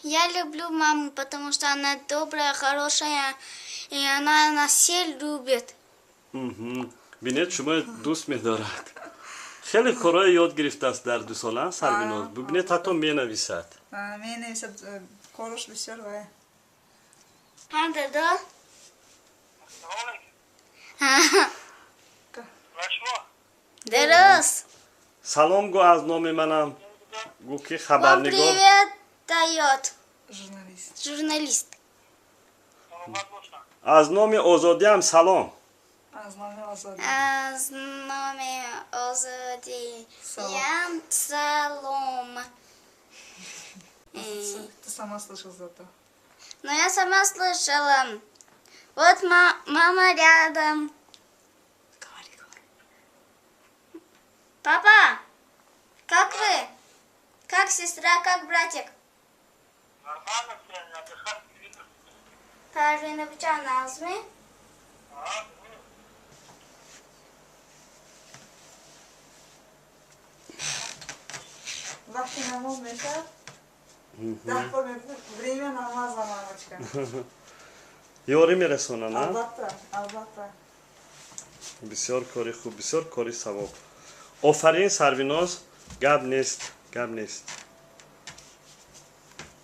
Я люблю маму, потому что она добрая, хорошая, и она нас все любит. Бинед, шумо дӯст медорад. Хеле корҳое ёд гирифтааст дар 2 сола Сарвиноз. Бибинед, ҳатто менависад. Менависад, корош бисёр вай. А, дада? Салом алейкум. Дурус. Салом гӯ аз номи манам. Гӯ ки Вам хабарнигор. Привет дает. Журналист. Журналист. Аз номи Озодиам салом. Аз номи Озодӣ. Аз номи Озодӣ. Салом. Ям салом. Ты сама слышал зато. Но я сама слышала. Вот мама рядом. Говори, говори. Папа, как вы? Как сестра, как братик? Нормально все, отдыхать. Парвина Назми. Ага. Вақти намоз мешавад, 10 бор мегӯяд: «Время намаза, мамочка». Ёрӣ мерасонанд, а? Албатта, албатта. Бисёр кори хуб, бисёр кори савоб. Офарин, Сарвиноз, гап нест, гап нест.